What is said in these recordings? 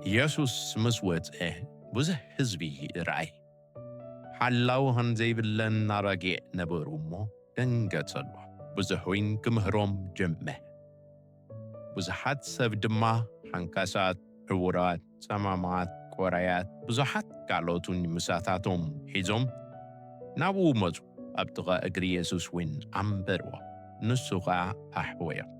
ኢየሱስ ምስ ወጸ ብዙሕ ህዝቢ ረኣየ። ሓላው ከም ዘይብለን ኣባጊዕ ነበሩ እሞ ደንገጸሉ። ብዙሕ ወይን ክምህሮም ጀመረ። ብዙሓት ሰብ ድማ ሓንካሳት፣ ዕውራት፣ ጸማማት፣ ቆራያት፣ ብዙሓት ካልኦት እውን ምሳታቶም ሒዞም ናብኡ መጹ። ኣብ ጥቓ እግሪ የሱስ እውን ኣንበርዎ፣ ንሱ ኸኣ ኣሕወዮም።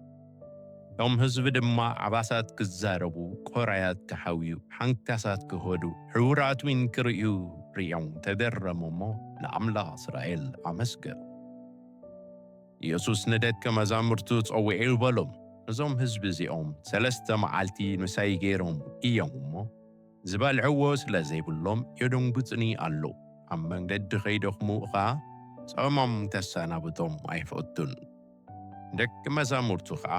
እቶም ህዝቢ ድማ ዓባሳት ክዛረቡ፣ ቆራያት ክሓውዩ፣ ሓንካሳት ክኸዱ፣ ዕውራት እውን ክርእዩ ርእዮም ተገረሙ እሞ ንኣምላኽ እስራኤል ኣመስገኑ። ኢየሱስ ንደቀ መዛሙርቱ ጸዊዑ በሎም፣ እዞም ህዝቢ እዚኦም ሰለስተ መዓልቲ ምሳይ ገይሮም እዮም እሞ ዝበልዕዎ ስለ ዘይብሎም የደንጉጽኒ ኣለዉ። ኣብ መንገዲ ኸይደኽሙ ኸኣ ጾሞም ከሰናብቶም ኣይፈቱን። ደቂ መዛሙርቱ ኸኣ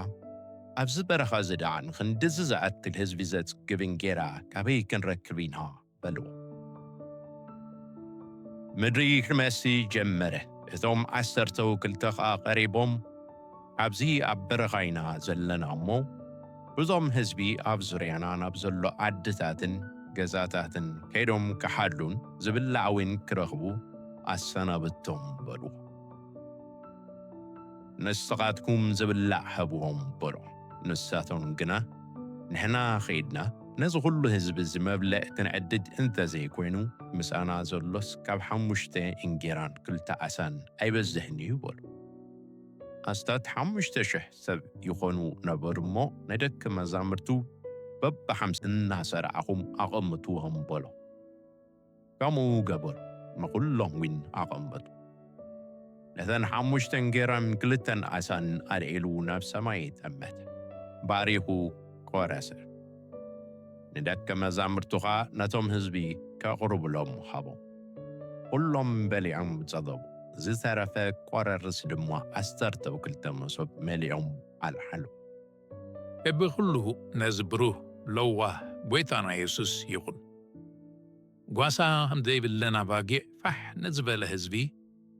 ኣብዚ በረኻ እዚ ደኣ ንኽንድዚ ዝኣክል ህዝቢ ዘጽግብ እንጌራ ካበይ ክንረክብ ኢና? በልዎ። ምድሪ ክመሲ ጀመረ። እቶም ዓሰርተው ክልተ ኸኣ ቀሪቦም፣ ኣብዚ ኣብ በረኻ ኢና ዘለና እሞ፣ እዞም ህዝቢ ኣብ ዙርያና ናብ ዘሎ ዓድታትን ገዛታትን ከይዶም ክሓሉን ዝብላዕ እውን ክረኽቡ ኣሰናብቶም በልዎ። ንስኻትኩም ዝብላዕ ሃብዎም በሎ። ንሳቶም ግና ንሕና ኸይድና ነዚ ኹሉ ህዝቢ እዚ መብልዕ ክንዕድግ እንተ ዘይኮይኑ ምሳና ዘሎስ ካብ ሓሙሽተ እንጌራን ክልተ ዓሳን ኣይበዝሕን እዩ በሉ። ኣስታት ሓሙሽተ ሽሕ ሰብ ይኾኑ ነበሩ እሞ ንደቂ መዛምርቱ በብሓምስ እናሰርዓኹም ኣቐምጥዎም በሎ። ከምኡ ገበሩ፣ ንኹሎም እውን ኣቐመጡ። ነተን ሓሙሽተ እንጌራን ክልተን ዓሳን ኣልዒሉ ናብ ሰማይ ጠመተ፣ ባሪኹ ቆረሰ። ንደቀ መዛሙርቱ ኸኣ ነቶም ህዝቢ ከቕርብሎም ሃቦም። ኩሎም በሊዖም ጸገቡ። ዝተረፈ ቆረርስ ድማ ዓሰርተው ክልተ መሶብ መሊኦም ኣልዓሉ። ክብሪ ኩሉ ነዚ ብሩህ ለዋህ ጐይታና የሱስ ይኹን። ጓሳ ከም ዘይብለን ኣባጊዕ ፋሕ ንዝበለ ህዝቢ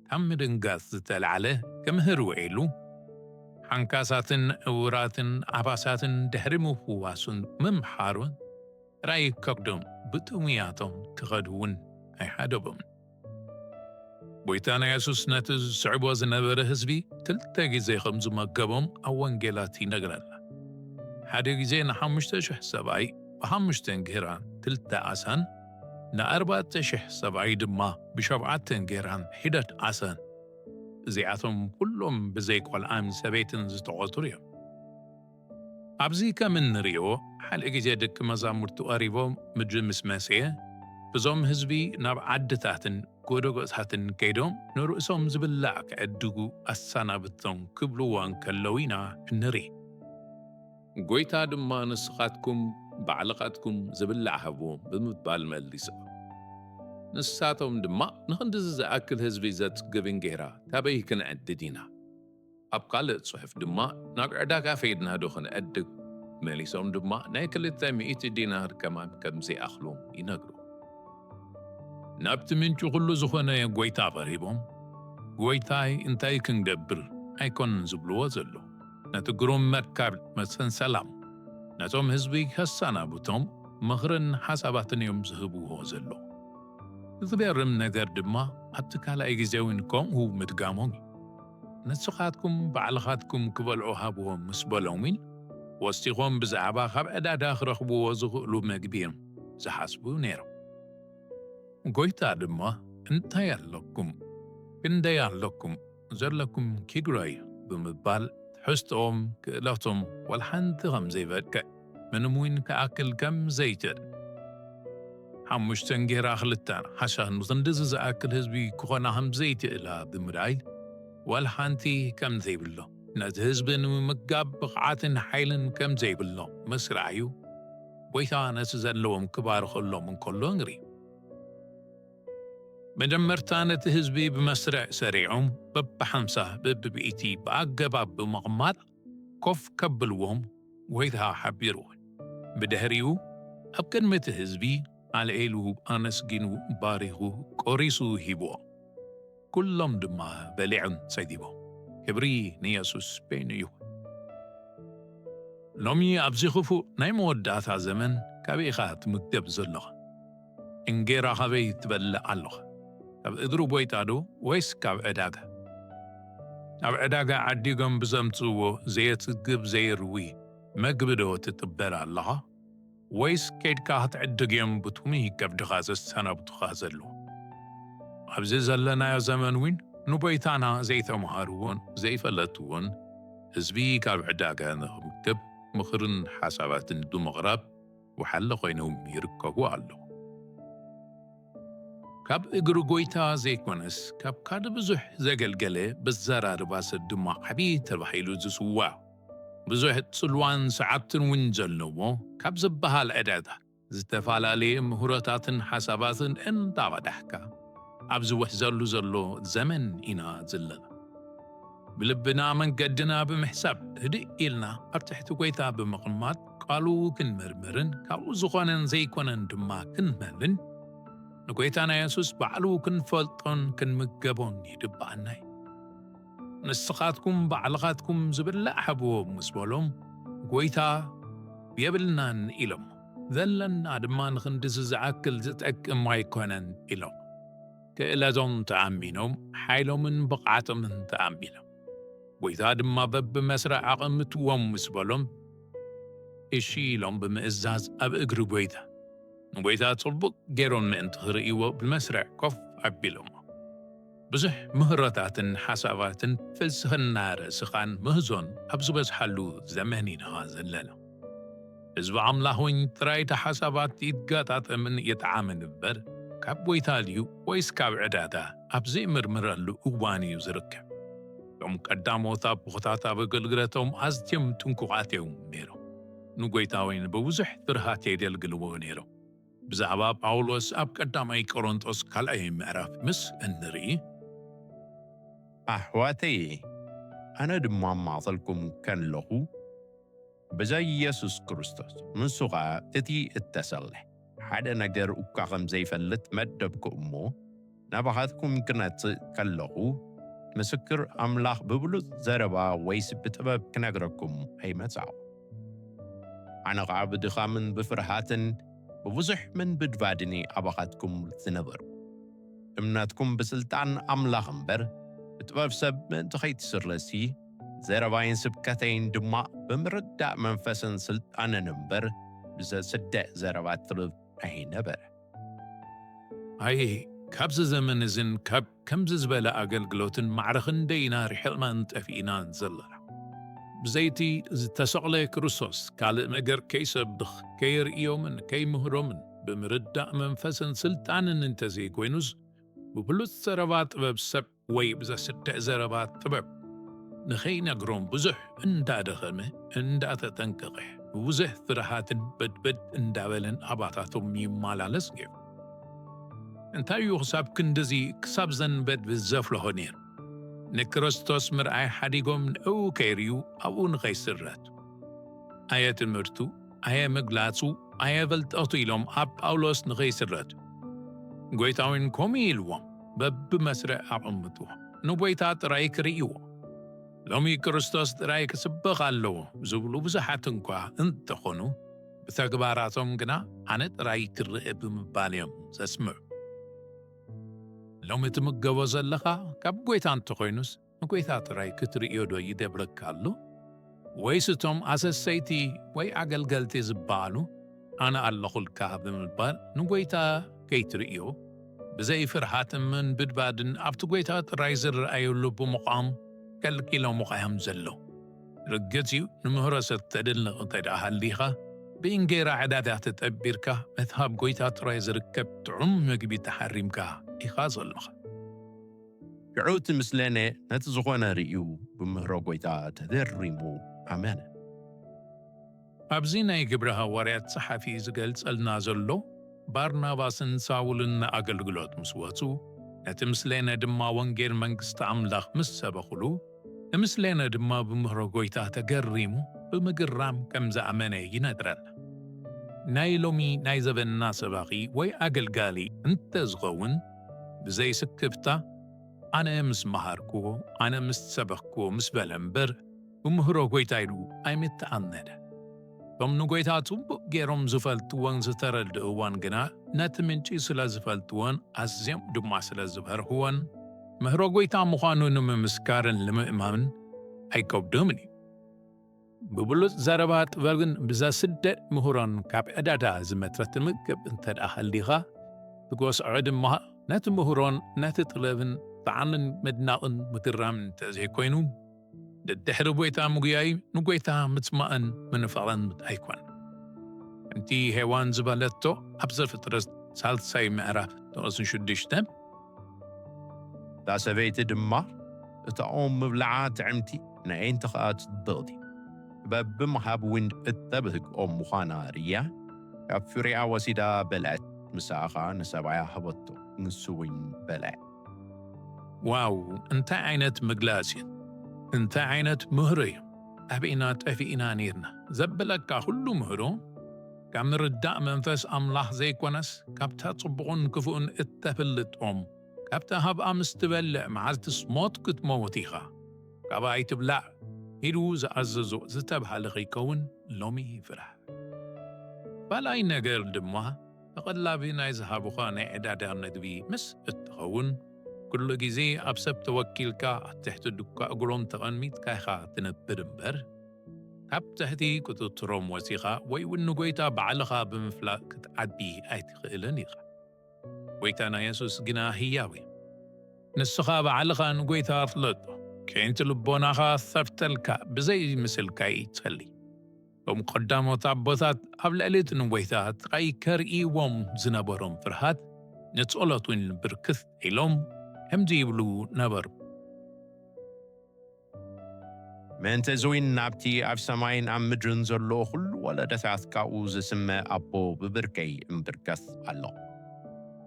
ካብ ምድንጋጽ ዝተላዕለ ክምህር ውዒሉ፣ ሓንካሳትን ዕውራትን ዓባሳትን ድሕሪ ምፍዋሱን ምምሓሩን ጥራይ ከብዶም ብጥሙያቶም ክኸዱ እውን ኣይሓደቦምን። ጐይታና የሱስ ነቲ ዝስዕቦ ዝነበረ ህዝቢ ክልተ ግዜ ከም ዝመገቦም ኣብ ወንጌላት ይነግረና። ሓደ ግዜ ንሓሙሽተ ሽሕ ሰብኣይ ብሓሙሽተ እንጌራን ክልተ ዓሳን፣ ንኣርባዕተ ሽሕ ሰብኣይ ድማ ብሸብዓተ እንጌራን ሒደት ዓሳን። እዚኣቶም ኩሎም ብዘይ ቈልዓን ሰበይትን ዝተቖጽሩ እዮም። ኣብዚ ከም እንርእዮ፣ ሓደ ግዜ ደቂ መዛሙርቱ ቀሪቦም ምድሪ ምስ መስየ፣ እዞም ህዝቢ ናብ ዓድታትን ጎደጎታትን ከይዶም ንርእሶም ዝብላዕ ክዕድጉ ኣሰናብቶም ክብልዎ እንከለዉ ኢና እንርኢ። ጐይታ ድማ ንስኻትኩም ባዕልኻትኩም ዝብላዕ ሃብዎም ብምባል መሊሱ። ንሳቶም ድማ ንኽንድዚ ዝኣክል ህዝቢ ዘጽግብ እንጌራ ካበይ ክንዕድግ ኢና? ኣብ ካልእ ጽሑፍ ድማ ናብ ዕዳጋ ከይድና ዶ ክንዕድግ? መሊሶም ድማ ናይ ክልተ ሚእቲ ዲናር ከማን ከም ዘይኣኽሎም ይነግሩ። ናብቲ ምንጪ ኩሉ ዝኾነ ጐይታ ቀሪቦም፣ "ጐይታይ እንታይ ክንገብር?" ኣይኮነን ዝብልዎ ዘሎ። ነቲ ግሩም መትከል መሰንሰላም ነቶም ህዝቢ ከሰናብቶም ምኽርን ሓሳባትን እዮም ዝህብዎ ዘሎ። ዝገርም ነገር ድማ ኣብቲ ካልኣይ ግዜ እውን ከምኡ ምድጋሞም እዩ። "ንስኻትኩም ባዕልኻትኩም ክበልዑ ሃብዎም" ምስ በሎም እውን ወሲኾም ብዛዕባ ካብ ዕዳጋ ክረኽብዎ ዝኽእሉ መግቢ እዮም ዝሓስቡ ነይሮም። ጐይታ ድማ "እንታይ ኣለኩም? ክንደይ ኣለኩም? ዘለኩም ኪድ ርኣዩ" ብምባል ትሕዝቶኦም፣ ክእለቶም ዋላ ሓንቲ ከም ዘይበቅዕ፣ ምንም እውን ክኣክል ከም ዘይክእል፣ ሓሙሽተ እንጌራ ክልተ ዓሳን ንኽንድዚ ዝኣክል ህዝቢ ክኾና ከም ዘይክእላ ብምርኣይ፣ ዋላ ሓንቲ ከም ዘይብሎ፣ ነቲ ህዝቢ ንምምጋብ ብቕዓትን ሓይልን ከም ዘይብሎ ምስ ረኣዩ፣ ጐይታ ነቲ ዘለዎም ክባርኸሎም እንከሎ ንርኢ። መጀመርታ ነቲ ህዝቢ ብመስርዕ ሰሪዖም በብሓምሳ በብብኢቲ ብኣገባብ ብምቕማጥ ኮፍ ከብልዎም ጐይታ ሓቢርዎ። ብድሕሪኡ ኣብ ቅድሚ እቲ ህዝቢ ኣልዒሉ ኣመስጊኑ ባሪኹ ቆሪሱ ሂብዎ። ኩሎም ድማ በሊዖም ጸጊቦም። ክብሪ ንየሱስ በይኑ ይኹን። ሎሚ ኣብዚ ክፉእ ናይ መወዳእታ ዘመን ካበይ ኢኻ ትምገብ ዘለኻ? እንጌራ ካበይ ትበልዕ ኣለኻ? ካብ እግሪ ጎይታ ዶ ወይስ ካብ ዕዳጋ? ኣብ ዕዳጋ ዓዲጎም ብዘምጽእዎ ዘየጽግብ ዘየርዊ መግቢ ዶ ትጥበል ኣለኻ? ወይስ ከይድካ ክትዕድግ እዮም ብትሙይ ከብድኻ ዘሰናብቱኻ ዘለዉ? ኣብዚ ዘለናዮ ዘመን እውን ንጎይታና ዘይተምሃርዎን ዘይፈለጥዎን ህዝቢ ካብ ዕዳጋ ንኽምገብ ምኽርን ሓሳባትን ብምቕራብ ወሓለ ኮይኖም ይርከቡ ኣለዉ። ካብ እግሪ ጎይታ ዘይኮነስ ካብ ካልእ ብዙሕ ዘገልገለ ብዘራርባ ሰብ ድማ ዓብዪ ተባሂሉ ዝስዋዕ ብዙሕ ጽልዋን ሰዓብትን እውን ዘለዎ ካብ ዝበሃል ዕዳጋ ዝተፈላለየ ምህሮታትን ሓሳባትን እንዳቐዳሕካ ኣብ ዝውሕዘሉ ዘሎ ዘመን ኢና ዘለና። ብልብና መንገድና ብምሕሳብ ህድእ ኢልና ኣብ ትሕቲ ጎይታ ብምቕማጥ ቃሉ ክንምርምርን ካብኡ ዝኾነን ዘይኮነን ድማ ክንመልን ንጎይታና የሱስ ባዕሉ ክንፈልጦን ክንምገቦን ይግብኣና እዩ። ንስኻትኩም ባዕልኻትኩም ዝብላዕ ሃብዎም ምስ በሎም፣ ጎይታ የብልናን ኢሎም፣ ዘለና ድማ ንኽንድዚ ዝኣክል ዝጠቅም ኣይኮነን ኢሎም። ክእለቶም ተኣሚኖም፣ ሓይሎምን ብቕዓቶምን ተኣሚኖም። ጎይታ ድማ በብመስርዕ ኣቐምጥዎም ምስ በሎም፣ እሺ ኢሎም ብምእዛዝ ኣብ እግሪ ጎይታ ንጎይታ ጽቡቕ ገይሮም ምእንቲ ክርእይዎ ብመስርዕ ኮፍ ኣቢሎሞ። ብዙሕ ምህሮታትን ሓሳባትን ፍልስፍና ርእስኻን ምህዞን ኣብ ዝበዝሓሉ ዘመን ኢና ዘለና። ህዝቢ ኣምላኽ እውን ጥራይ እቲ ሓሳባት ይጋጣጠምን ይጥዓምን እምበር፣ ካብ ጎይታ ድዩ ወይስ ካብ ዕዳጋ ኣብ ዘይምርምረሉ እዋን እዩ ዝርከብ። እቶም ቀዳሞት ኣቦታት ኣብ ኣገልግሎቶም ኣዝዮም ጥንቁቓት እዮም ነይሮም። ንጎይታ እውን ብብዙሕ ፍርሃት የገልግልዎ ነይሮም። ብዛዕባ ጳውሎስ ኣብ ቀዳማይ ቆሮንጦስ ካልኣይ ምዕራፍ ምስ እንርኢ፣ ኣሕዋተይ፣ ኣነ ድማ ማእኸልኩም ከለኹ ብዘይ የሱስ ክርስቶስ፣ ንሱ ኸኣ እቲ እተሰቕለ፣ ሓደ ነገር እኳ ከም ዘይፈልጥ መደብኩ እሞ፣ ናባኻትኩም ክነጽእ ከለኹ፣ ምስክር ኣምላኽ ብብሉጽ ዘረባ ወይስ ብጥበብ ክነግረኩም ኣይመጻኹ። ኣነ ኸኣ ብድኻምን ብፍርሃትን ብብዙሕ ምንብድባድን ኣባኻትኩም ዝነበርኩ። እምነትኩም ብስልጣን ኣምላኽ እምበር፣ ብጥበብ ሰብ ምእንቲ ኸይትስረሲ፣ ዘረባይን ስብከተይን ድማ ብምርዳእ መንፈስን ስልጣንን እምበር፣ ብዘስድዕ ዘረባ ጥበብ ኣይነበረ። ኣየ፣ ካብዚ ዘመን እዝን ካብ ከምዚ ዝበለ ኣገልግሎትን ማዕረ ክንደይ ኢና ርሒቕናን ጠፊእናን ዘለና። ብዘይቲ ዝተሰቕለ ክርስቶስ ካልእ ነገር ከይሰብኽ፣ ከየርእዮምን ከይምህሮምን ብምርዳእ መንፈስን ስልጣንን እንተዘይኮይኑስ፣ ብብሉጽ ዘረባ ጥበብ ሰብ ወይ ብዘስድዕ ዘረባ ጥበብ ንኸይነግሮም ብዙሕ እንዳደኸመ፣ እንዳተጠንቀቐ፣ ብብዙሕ ፍርሃትን በድበድ እንዳበለን ኣባታቶም ይመላለስ ነይሩ። እንታይ እዩ ክሳብ ክንድዚ ክሳብ ዘንበድብድ ዘፍልሆ ነይሩ? ንክርስቶስ ምርኣይ ሓዲጎም ንዕኡ ከይርእዩ ኣብኡ ንኸይስረቱ። ኣየ ትምህርቱ፣ ኣየ ምግላጹ፣ ኣየ ፍልጠቱ ኢሎም ኣብ ጳውሎስ ንኸይስረቱ። ጎይታ እውን ከምኡ ኢልዎም፣ በብመስርዕ ኣቐምጥዎ፣ ንጎይታ ጥራይ ክርእይዎ። ሎሚ ክርስቶስ ጥራይ ክስበኽ ኣለዎ ዝብሉ ብዙሓት እንኳ እንተኾኑ፣ ብተግባራቶም ግና ኣነ ጥራይ ክረአ ብምባል እዮም ዘስምዑ። ሎሚ ትምገቦ ዘለኻ ካብ ጎይታ እንተኾይኑስ፣ ንጎይታ ጥራይ ክትርእዮ ዶ ይደብረካ ኣሎ? ወይስ እቶም ኣሰሰይቲ ወይ ኣገልገልቲ ዝበሃሉ ኣነ ኣለኹልካ ብምባል ንጎይታ ከይትርእዮ ብዘይ ፍርሃትን ምንብድባድን ኣብቲ ጎይታ ጥራይ ዝረኣየሉ ብምዃም ከልኪሎምኻ እዮም ዘለዉ። ርግጽ እዩ፣ ንምህሮ ሰብ ተደንቕ እንተ ደኣ ሃሊኻ፣ ብእንጌራ ዕዳጋ ተጠቢርካ፣ ነቲ ካብ ጎይታ ጥራይ ዝርከብ ጥዑም ምግቢ ተሓሪምካ ኢኻ ዘለኻ። ሽዑ እቲ ምስሌነ ነቲ ዝኾነ ርእዩ ብምህሮ ጎይታ ተደሪሙ ኣመነ። ኣብዚ ናይ ግብረ ሃዋርያት ጸሓፊ ዝገልጸልና ዘሎ፣ ባርናባስን ሳውልን ንኣገልግሎት ምስ ወጹ፣ ነቲ ምስሌነ ድማ ወንጌል መንግስቲ ኣምላኽ ምስ ሰበኹሉ፣ ንምስሌነ ድማ ብምህሮ ጎይታ ተገሪሙ ብምግራም ከም ዝኣመነ ይነግረና። ናይ ሎሚ ናይ ዘበንና ሰባኺ ወይ ኣገልጋሊ እንተ ዝኸውን፣ ብዘይ ስክፍታ፣ ኣነ ምስ መሃርክዎ፣ ኣነ ምስ ሰበኽክዎ ምስ በለ እምበር፣ ብምህሮ ጎይታ ኢሉ ኣይምተኣነደ። እቶም ንጎይታ ጽቡቕ ገይሮም ዝፈልጥዎን ዝተረድእዎን ግና፣ ነቲ ምንጪ ስለ ዝፈልጥዎን ኣዝዮም ድማ ስለ ዝበርህዎን፣ ምህሮ ጎይታ ምዃኑ ንምምስካርን ንምእማምን ኣይከብዶምን እዩ። ብብሉጽ ዘረባ ጥበብን ብዘስደድ ምህሮን ካብ ዕዳዳ ዝመትረት ትምገብ እንተ ደኣ ሃሊኻ፣ ትጎስዖ ድማ ነቲ ምህሮን ነቲ ጥበብን ጣዕምን ምድናቕን ምግራምን እንተ ዘይኮይኑ፣ ደድሕሪ ጎይታ ምጉያይ ንጎይታ ምጽማእን ምንፋቕን ኣይኮን። ከምቲ ሄዋን ዝበለቶ ኣብ ዘፍጥረት ሳልሳይ ምዕራፍ ጥቕሲ ሽዱሽተ፣ እታ ሰበይቲ ድማ፣ እታ ኦም ምብላዓ ጥዕምቲ፣ ንኣይንቲ ኸኣ ጽብቕቲ፣ በብምሃብ እውን እተብህግ ኦም ምዃና ርእያ፣ ካብ ፍሬኣ ወሲዳ በልዐት፣ ምሳኣ ኸኣ ንሰብኣያ ሃበቶ፣ ንሱ እውን በልዐ። ዋው፣ እንታይ ዓይነት ምግላጽ እዩ! እንታይ ዓይነት ምህሮ እዩ! ኣበይና ጠፊእና ኔርና ዘብለካ ኩሉ ምህሮ፣ ካብ ምርዳእ መንፈስ ኣምላኽ ዘይኮነስ፣ ካብታ ጽቡቕን ክፉእን እተፍልጥ ኦም፣ ካብታ ሃብኣ ምስ ትበልዕ መዓልትስ ሞት ክትመውት ኢኻ፣ ካብኣ ኣይትብላዕ ኢሉ ዝኣዘዞ ዝተባህለ ከይከውን ሎሚ ይፍራሕ። ካልኣይ ነገር ድማ፣ ተቐላቢ ናይ ዝሃቡኻ ናይ ዕዳዳ መግቢ ምስ እትኸውን፣ ኩሉ ግዜ ኣብ ሰብ ተወኪልካ ኣብ ትሕቲ ዱካ እግሮም ተቐሚጥካ ኢኻ ትነብር እምበር፣ ካብ ትሕቲ ቁጽጽሮም ወጺኻ ወይ እውን ንጎይታ ባዕልኻ ብምፍላጥ ክትዓቢ ኣይትኽእልን ኢኻ። ጎይታና የሱስ ግና ህያው እዩ። ንስኻ ባዕልኻ ንጎይታ ፍለጦ፣ ኬንቲ ልቦናኻ ሰፍተልካ፣ ብዘይ ምስልካ ይጸሊ። እቶም ቀዳሞት ኣቦታት ኣብ ልዕሊ እቲ ንጎይታ ጥራይ ከርእይዎም ዝነበሮም ፍርሃት፣ ንጸሎት እውን ብርክት ኢሎም ከምዚ ይብሉ ነበሩ። ምእንቲ እዚ እውን ናብቲ ኣብ ሰማይን ኣብ ምድርን ዘሎ ኩሉ ወለዶታት ካብኡ ዝስመ ኣቦ ብብርከይ እምብርከኽ ኣሎ።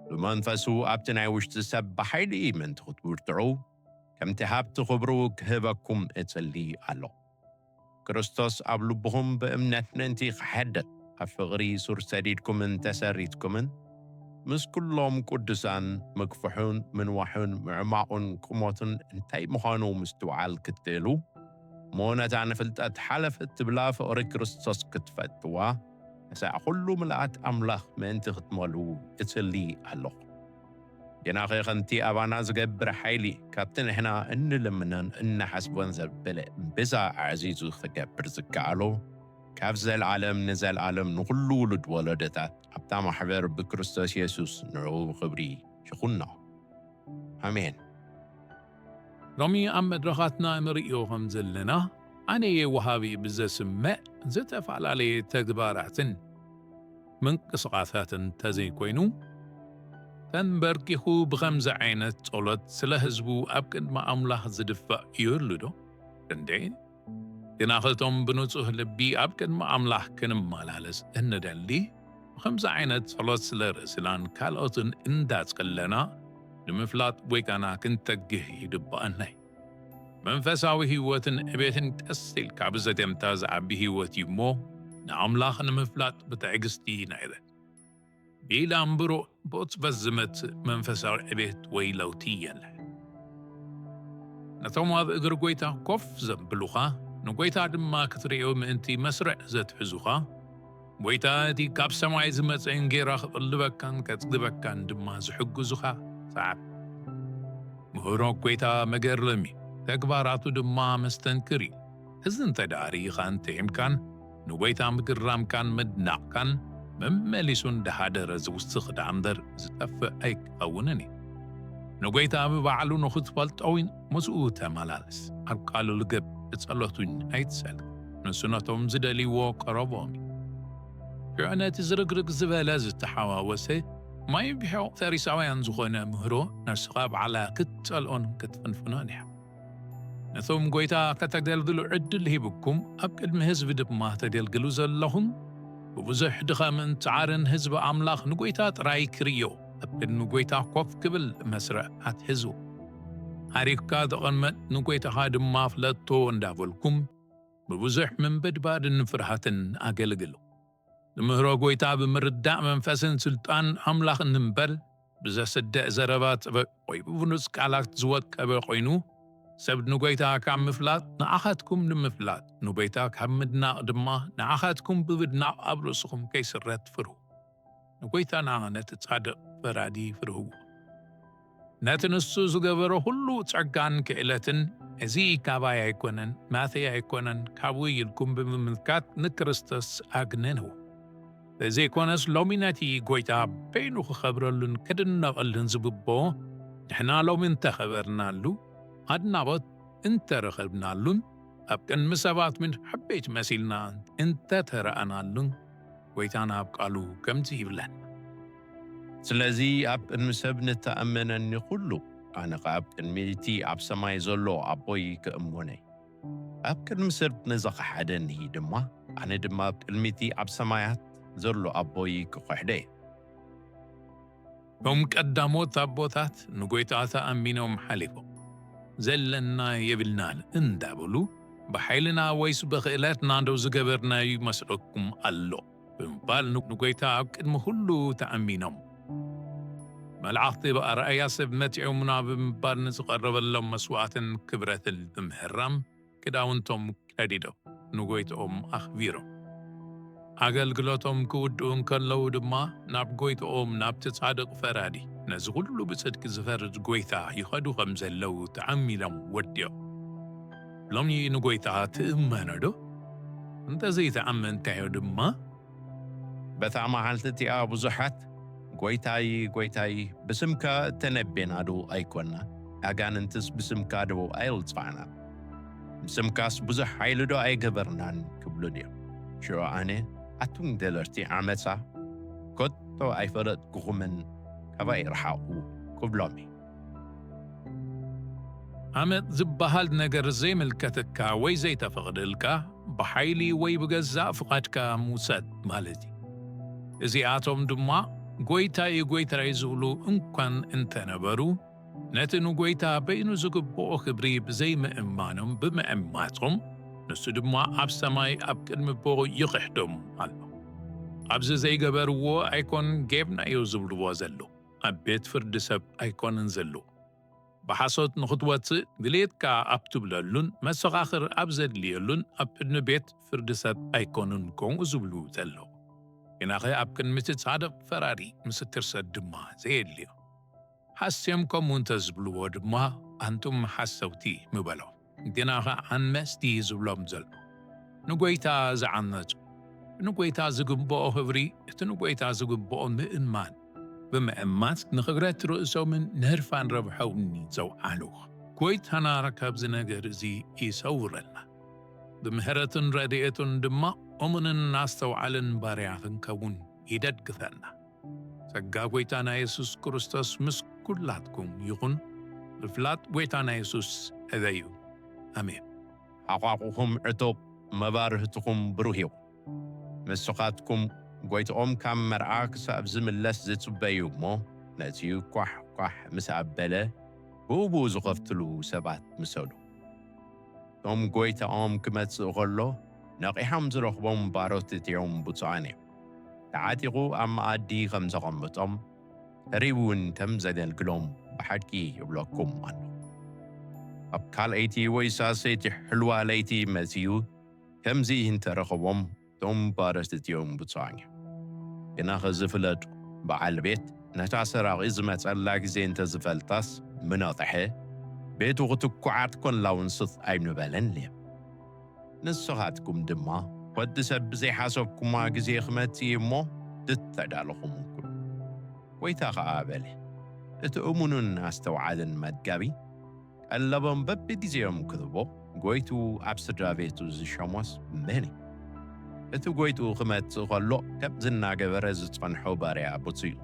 ብመንፈሱ ኣብቲ ናይ ውሽጢ ሰብ ብሓይሊ ምእንቲ ክትብርትዑ፣ ከምቲ ሃብቲ ክብሩ ክህበኩም እጽሊ ኣሎ። ክርስቶስ ኣብ ልብኹም ብእምነት ምእንቲ ክሐድር፣ ኣብ ፍቕሪ ሱር ሰዲድኩምን ተሰሪትኩምን፣ ምስ ኩሎም ቅዱሳን ምግፍሑን ምንዋሑን ምዕማቑን ቁመቱን እንታይ ምዃኑ ምስትውዓል ክትክእሉ፣ እሞ ነታ ንፍልጠት ሓለፍ እትብላ ፍቕሪ ክርስቶስ ክትፈልጥዋ፣ ነዛ ኩሉ ምልኣት ኣምላኽ ምእንቲ ክትመልኡ እጽሊ ኣለኹ። ግናኸ ከምቲ ኣባና ዝገብር ሓይሊ፣ ካብቲ ንሕና እንልምኖን እንሓስቦን ዘበለ እምብዛ ኣዕዚዙ ክገብር ዝከኣሎ፣ ካብ ዘለዓለም ንዘለዓለም ንኹሉ ውሉድ ወለዶታት ኣብታ ማሕበር ብክርስቶስ የሱስ ንዕኡ ክብሪ ይኹኖ። ኣሜን። ሎሚ ኣብ መድረኻትና ንርእዮ ከም ዘለና፣ ኣነ እየ ወሃቢ ብዘስምዕ ዝተፈላለየ ተግባራትን ምንቅስቓሳትን እንተዘይኮይኑ፣ ተንበርኪኹ ብኸምዚ ዓይነት ጸሎት ስለ ህዝቡ ኣብ ቅድሚ ኣምላኽ ዝድፋእ ይህሉ ዶ? እንዴ! ግናኸ እቶም ብንጹህ ልቢ ኣብ ቅድሚ ኣምላኽ ክንመላለስ እንደሊ፣ ብኸምዚ ዓይነት ጸሎት ስለ ርእስናን ካልኦትን እንዳጸለና፣ ንምፍላጥ ጎይታና ክንተግህ ይግባኣና እዩ። መንፈሳዊ ህይወትን ዕቤትን ቀስ ኢልካ ብዘገምታ ዝዓቢ ህይወት እዩ እሞ፣ ንኣምላኽ ንምፍላጥ ብትዕግስቲ ንዕበ። ብኢድ ኣንብሮ ብቕጽበት ዝመጽእ መንፈሳዊ ዕቤት ወይ ለውጢ የለን። ነቶም ኣብ እግሪ ጎይታ ኮፍ ዘብሉኻ፣ ንጎይታ ድማ ክትርእዮ ምእንቲ መስርዕ ዘትሕዙኻ፣ ጎይታ እቲ ካብ ሰማይ ዝመጸ እንጌራ ክቕልበካን ከጽግበካን ድማ ዝሕግዙኻ ሰዓብ። ምህሮ ጎይታ መገረሚ፣ ተግባራቱ ድማ መስተንክር እዩ። እዚ እንተ ደኣ ርኢኻን ጥዒምካን፣ ንጎይታ ምግራምካን ምድናቕካን፣ መመሊሱ እንዳሃደረ ዝውስኽ ደኣ እምበር ዝጠፍእ ኣይክኸውንን እዩ። ንጎይታ ብባዕሉ ንኽትፈልጦ እውን ምስኡ ተመላለስ። ኣብ ቃሉ ልገብ፣ ብጸሎት እውን ኣይትሰል። ንሱ ነቶም ዝደልይዎ ቀረቦም እዩ። ሽዑ ነቲ ዝርግርግ ዝበለ ዝተሓዋወሰ ማይ ብሕቕ ፈሪሳውያን ዝኾነ ምህሮ ነፍስኻ ባዕላ ክትጸልኦን ክትፍንፍኖን እያ። ነቶም ጎይታ ከተገልግሉ ዕድል ሂብኩም ኣብ ቅድሚ ህዝቢ ድማ ተገልግሉ ዘለኹም፣ ብብዙሕ ድኻምን ጻዕርን ህዝቢ ኣምላኽ ንጎይታ ጥራይ ክርእዮ ኣብ ቅድሚ ጎይታ ኮፍ ክብል መስርዕ ኣትሕዙ። ዓሪፍካ ተቐመጥ፣ ንጎይታኻ ድማ ፍለጦ እንዳበልኩም ብብዙሕ ምንብድባድን ፍርሃትን ኣገልግሉ። ንምህሮ ጎይታ ብምርዳእ መንፈስን ስልጣን ኣምላኽን እምበር፣ ብዘስድዕ ዘረባ ጥበብ ወይ ብብሉጽ ቃላት ዝወቀበ ኮይኑ፣ ሰብ ንጎይታ ካብ ምፍላጥ ንዓኻትኩም ንምፍላጥ፣ ንጎይታ ካብ ምድናቕ ድማ ንዓኻትኩም ብምድናቕ ኣብ ርእስኹም ከይስረት ፍርሁ። ንጎይታና ነቲ ጻድቕ ፈራዲ ፍርህዎ። ነቲ ንሱ ዝገበሮ ኩሉ ጸጋን ክእለትን፣ "እዚ ካባይ ኣይኮነን፣ ናተይ ኣይኮነን፣ ካብኡ" ኢልኩም ብምምልካት ንክርስቶስ ኣግነንዎ። ዘይኮነስ ሎሚ ነቲ ጎይታ በይኑ ክኸብረሉን ክድነቐሉን ዝግብኦ፣ ንሕና ሎሚ እንተኸበርናሉ፣ ኣድናቖት እንተረኸብናሉን፣ ኣብ ቅድሚ ሰባት ምን ሓበይቲ መሲልና እንተተረኣናሉን፣ ጎይታና ኣብ ቃሉ ከምዚ ይብለና። ስለዚ ኣብ ቅድሚ ሰብ ንተኣመነኒ ኩሉ፣ ኣነ ኸኣ ኣብ ቅድሚ እቲ ኣብ ሰማይ ዘሎ ኣቦይ ክእመኖ እየ። ኣብ ቅድሚ ሰብ ንዝኸሓደኒ ድማ፣ ኣነ ድማ ኣብ ቅድሚ እቲ ኣብ ሰማያት ዘሎ ኣቦይ ክኸሕዶ እየ። እቶም ቀዳሞት ኣቦታት ንጎይታ ተኣሚኖም ሓሊፎም፣ "ዘለና የብልናን" እንዳበሉ፣ "ብሓይልና ወይስ ብኽእለትና ዶ ዝገበርናዮ ይመስለኩም ኣሎ?" ብምባል ን-፣ ንጎይታ ኣብ ቅድሚ ኩሉ ተኣሚኖም። መላእኽቲ ብኣርኣያ ሰብ መጺኦምና ብምባል ንዝቐረበሎም መስዋዕትን ክብረትን ብምሕራም ክዳውንቶም ቀዲዶም ንጎይትኦም ኣኽቢሮም። ኣገልግሎቶም ክውድኡ እንከለዉ ድማ ናብ ጎይትኦም፣ ናብቲ ጻድቕ ፈራዲ፣ ነዚ ኩሉ ብጽድቂ ዝፈርድ ጎይታ ይኸዱ ከም ዘለዉ ተኣሚኖም ወዲኦም። ሎሚ ንጎይታ ትእመኖ ዶ? እንተዘይተኣመንካዮ ድማ፣ በታ መዓልቲ እቲኣ ብዙሓት፣ "ጎይታይ፣ ጎይታይ፣ ብስምካ እተነቤና ዶ ኣይኮንና? ኣጋንንትስ ብስምካ ዶ ኣየውጻዕና? ብስምካስ ብዙሕ ሓይሊ ዶ ኣይገበርናን?" ክብሉኒ እዮም። ሽዑ ኣነ፣ "ኣቱም ገበርቲ ዓመጻ፣ ከቶ ኣይፈለጥኩኹምን፣ ካባይ ርሓቑ" ክብሎም እየ። ዓመጽ ዝበሃል ነገር ዘይምልከተካ ወይ ዘይተፈቕደልካ፣ ብሓይሊ ወይ ብገዛእ ፍቓድካ ምውሰድ ማለት እዩ። እዚኣቶም ድማ "ጎይታይ፣ ጎይታይ" ዝብሉ እንኳን እንተነበሩ፣ ነቲ ንጎይታ በይኑ ዝግብኦ ክብሪ ብዘይምእማኖም፣ ብምዕማጾም፣ ንሱ ድማ ኣብ ሰማይ ኣብ ቅድሚ ኣቦ ይኽሕዶም ኣሎ። ኣብዚ ዘይገበርዎ ኣይኮን ጌብናዮ ዝብልዎ ዘለዉ፣ ኣብ ቤት ፍርዲ ሰብ ኣይኮነን ዘለዉ። ብሓሶት ንኽትወጽእ ድሌትካ ኣብ ትብለሉን መሰኻኽር ኣብ ዘድልየሉን ኣብ ቅድሚ ቤት ፍርዲ ሰብ ኣይኮኑን ከምኡ ዝብሉ ዘለዉ። ግናኸ ኣብ ቅድሚ እቲ ጻድቕ ፈራዲ ምስክር ሰብ ድማ ዘየድልዮ። ሓስዮም ከምኡ እንተ ዝብልዎ ድማ፣ "ኣንቱም ሓሰውቲ" ምበሎም። ግናኸ ዓመጽቲ ዝብሎም ዘሎ፣ ንጎይታ ዝዓመጹ፣ ንጎይታ ዝግብኦ ክብሪ፣ እቲ ንጎይታ ዝግብኦ ምእማን ብምዕማጽ፣ ንኽብረት ርእሶምን ንህርፋን ረብሖምን ዘውዓሉ፣ ጎይታና ካብዚ ነገር እዚ ይሰውረና። ብምሕረትን ረድኤቱን ድማ እሙንን ኣስተውዓልን ባርያ ክንከውን ይደግፈና። ጸጋ ጎይታና የሱስ ክርስቶስ ምስ ኩላትኩም ይኹን። ብፍላጥ ጎይታና የሱስ ሕበዩ። ኣሜን። ሓቋቑኹም ዕቱብ፣ መባርህትኹም ብሩህ ይኹን። ንስኻትኩም ጎይትኦም ካብ መርዓ ክሳብ ዝምለስ ዝጽበዩ እሞ፣ ነቲ ኳሕ ኳሕ ምስ ኣበለ፣ ብኡ ብኡ ዝኸፍትሉ ሰባት ምሰሉ። እቶም ጎይታኦም ክመጽእ ከሎ ነቒሖም ዝረኽቦም ባሮት እቲኦም ብፁዓን እዮም። ተዓጢቑ ኣብ መኣዲ ከም ዘቐምጦም፣ ቀሪቡ እውን ከም ዘገልግሎም ብሓቂ ይብለኩም ኣሎ። ኣብ ካልኣይቲ ወይ ሳልሰይቲ ሕልዋ ለይቲ መጺኡ ከምዚ እንተረኸቦም፣ እቶም ባሮት እቲኦም ብፁዓን እዮም። ግናኸ ዝፍለጡ፣ በዓል ቤት ነታ ሰራቒ ዝመጸላ ግዜ እንተዝፈልጣስ ምነቕሐ፣ ቤቱ ክትኳዓት ኮላ እውን ስቕ ኣይምበለን ነይሩ። ንስኻትኩም ድማ፣ ወዲ ሰብ ብዘይሓሰብኩማ ግዜ ክመጽእ እዩ እሞ፣ ድተዳለኹም ኩኑ። ጎይታ ኸኣ በለ፣ እቲ እሙንን ኣስተውዓልን መጋቢ፣ ቀለቦም በብግዜኦም ክህቦ፣ ጎይትኡ ኣብ ስድራ ቤቱ ዝሸሞስ መን እዩ? እቲ ጎይትኡ ክመጽእ ከሎ፣ ከምዚ እናገበረ ዝጸንሖ ባርያ ብጹእ እዩ።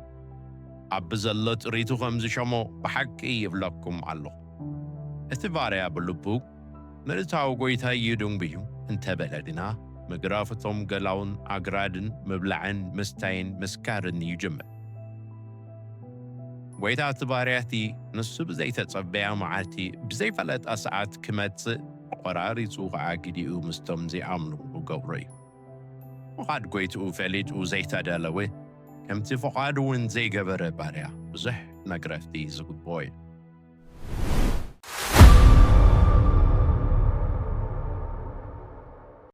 ኣብ ብዘሎ ጥሪቱ ከም ዝሸሞ ብሓቂ ይብለኩም ኣለኹ። እቲ ባርያ ብልቡ፣ "ምእታው ጎይታይ እዩ ድንጉዩ" እንተበለ ግና፣ ምግራፍ እቶም ገላውን ኣግራድን ምብላዕን ምስታይን ምስካርን ይጅምር። ጎይታ እቲ ባርያ እቲ ንሱ ብዘይተጸበያ መዓልቲ ብዘይፈለጣ ሰዓት ክመጽእ፣ ቆራሪጹ ኸዓ ግዲኡ ምስቶም ዘይኣምኑ ክገብሮ እዩ። ፍቓድ ጎይትኡ ፈሊጡ ዘይተዳለወ፣ ከምቲ ፍቓዱ እውን ዘይገበረ ባርያ ብዙሕ መግረፍቲ ዝግብኦ እዩ።